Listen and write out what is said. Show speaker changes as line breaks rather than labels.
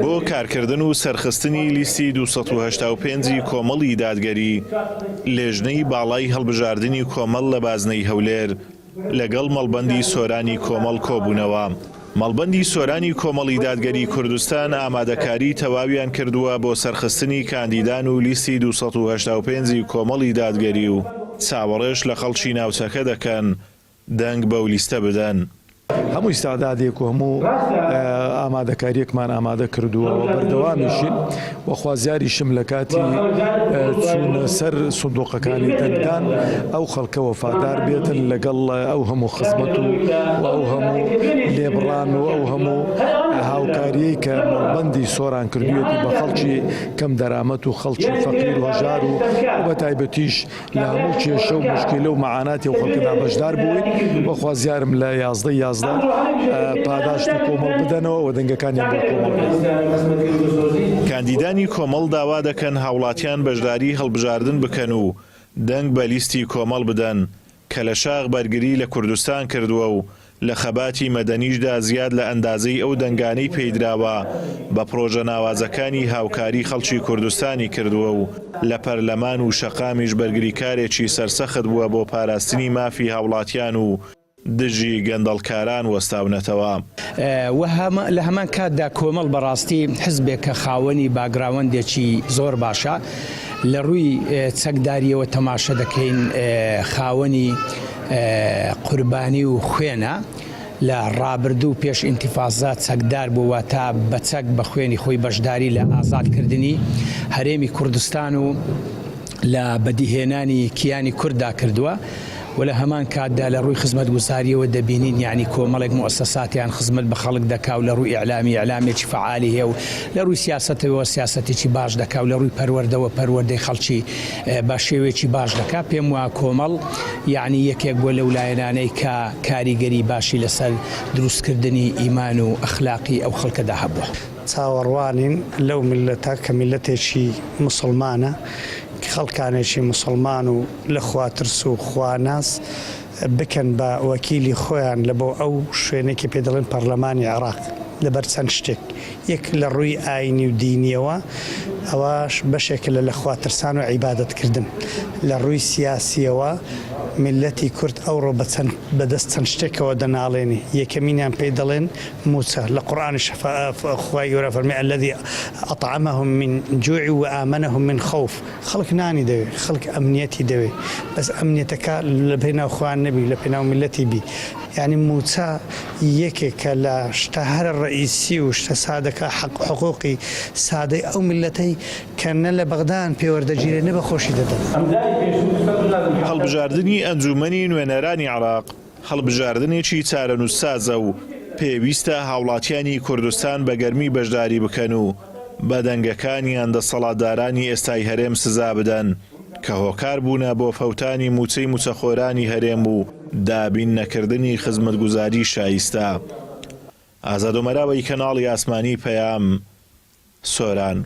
بۆ کارکردن و سەرخستنی لیستی 285 ی کۆمەڵی دادگەری، لێژنەی باڵای هەڵبژاردنی کۆمەڵ لە بازنەی هەولێر لەگەڵ مەڵبەندی سۆرانی کۆمەڵ کۆبوونەوە. مەڵبەندی سۆرانی کۆمەڵی دادگەری کوردستان ئامادەکاری تەواویان کردووە بۆ سەرخستنی کاندیدان و لیستی 285 ی کۆمەڵی دادگەری و چاوەڕێش لە خەڵکی ناوچەکە دەکەن دەنگ بەو لیستە بدەن.
هەموو ئیستعدادێک و هەموو ئامادەکارییەکمان ئامادە کردووە و بەردەوامیشین و خوازیاریشم لە کاتی چوونە سەر سندوقەکانی دەنگدان ئەو خەڵکە وەفادار بێتن لەگەڵ ئەو هەموو خزمەت و ئەو هەموو لێبڕان و ئەو هەموو هاوکاریەی کە مەڵبەندی سۆران کردوویەتی بە خەڵکی کەم دەرامەت و خەڵکی فەقیر و هەژار و بە تایبەتیش لە هەموو کێشە و موشکیلە و مەعاناتی ئەو خەڵکەدا بەشدار بووین و خوازیارم لە 11 11 پاداشتی کۆمەڵ بدەنەوە و دەنگەکانیان بۆ کۆمەڵ بێت.
کاندیدانی کۆمەڵ داوا دەکەن هاوڵاتیان بەشداری هەڵبژاردن بکەن و دەنگ بە لیستی کۆمەڵ بدەن کە لە شاخ بەرگری لە کوردستان کردووە و لە خەباتی مەدەنیشدا زیاد لە ئەندازەی ئەو دەنگانەی پێیدراوە بە پڕۆژە ناوازەکانی هاوکاری خەڵکی کوردستانی کردووە و لە پەرلەمان و شەقامیش بەرگریکارێکی سەرسەخت بووە بۆ پاراستنی مافی هاوڵاتیان و دژی گەندەڵکاران وەستاونەتەوە.
و لە هەمان کاتدا کۆمەڵ بەڕاستی حزبێکە خاوەنی باگراوەندێکی زۆر باشە لە ڕووی چەکداریەوە تەماشە دەکەین خاوەنی قوربانی و خوێنە لە ڕابردوو پێش ئینتیفازە چەکدار بوو واتە بە چەک بە خوێنی خۆی بەشداری لە ئازادکردنی هەرێمی کوردستان و لە بەدیهێنانی کیانی کورددا کردووە و لە هەمان کاتدا لە ڕووی خزمەتگوزاریەوە دەبینین یانی کۆمەڵێک موئەسەساتیان خزمەت بە خەڵک دەکا و لە ڕووی ئیعلامی ئیعلامێکی فەعالی هەیە و لە ڕووی سیاسەتەوە سیاسەتێکی باش دەکا و لە ڕووی پەروەردەوە پەروەردەی خەڵکی بە شێوەیەکی باش دەکا پێم وا کۆمەڵ یانی یەکێک بووە لەو لایەنانەی کە کاریگەری باشی لەسەر دروستکردنی ئیمان و ئەخلاقی ئەو خەڵکەدا هەبووە.
چاوەڕوانین لەو میللەتە کە میللەتێکی موسڵمانە، خەڵکانێکی موسڵمان و لە خواترس و خواناس بکەن بە وەکیلی خۆیان لە بۆ ئەو شوێنەی کە پێی دەڵێن پەڕلەمانی عێڕاق لەبەر چەند شتێک یەک لە ڕووی ئاینی و دینیەوە ئەوە بەشێکە لە لەخواترسان و عیبادەت کردن لە ڕووی سیاسیەوە میللەتی کورد ئەوڕۆ بە چەند بەدەست چەند شتێکەوە دەناڵێنێ یەکەمینیان پێی دەڵێن مووچە لە قورئانیش خوای گەورە فەرمی الذی اطعمهم من جوع وآمنهم من خوف خەڵک نانی دەوێ خەڵک ئەمنیەتی دەوێ بەس ئەمنیەتەکە لە پێناو خۆیان نەبی لە پێناو میللەتی بی یانی مووچە یەکێکە لە شتە هەرە ڕەئیسی و شتە سادەکە حەق حقوقی سادەی ئەو میللەتەی کە نە لە بەغدایان پێ وەردەگیرێ نە بە خۆشی دەدەن.
هەڵبژاردنی ئەنجوومەنی نوێنەرانی عێراق هەڵبژاردنێکی چارەنووسسازە و پێویستە هاوڵاتیانی کوردستان بە گەرمی بەشداری بکەن و بە دەنگەکانیان دەسەڵاتدارانی ئێستای هەرێم سزا بدەن کە هۆکار بوونە بۆ فەوتانی مووچەی مووچەخۆرانی هەرێم و دابین نەکردنی خزمەتگوزاری شایستە. ئازاد ئۆمەراوەی کەناڵی ئاسمانی پەیام، سۆران.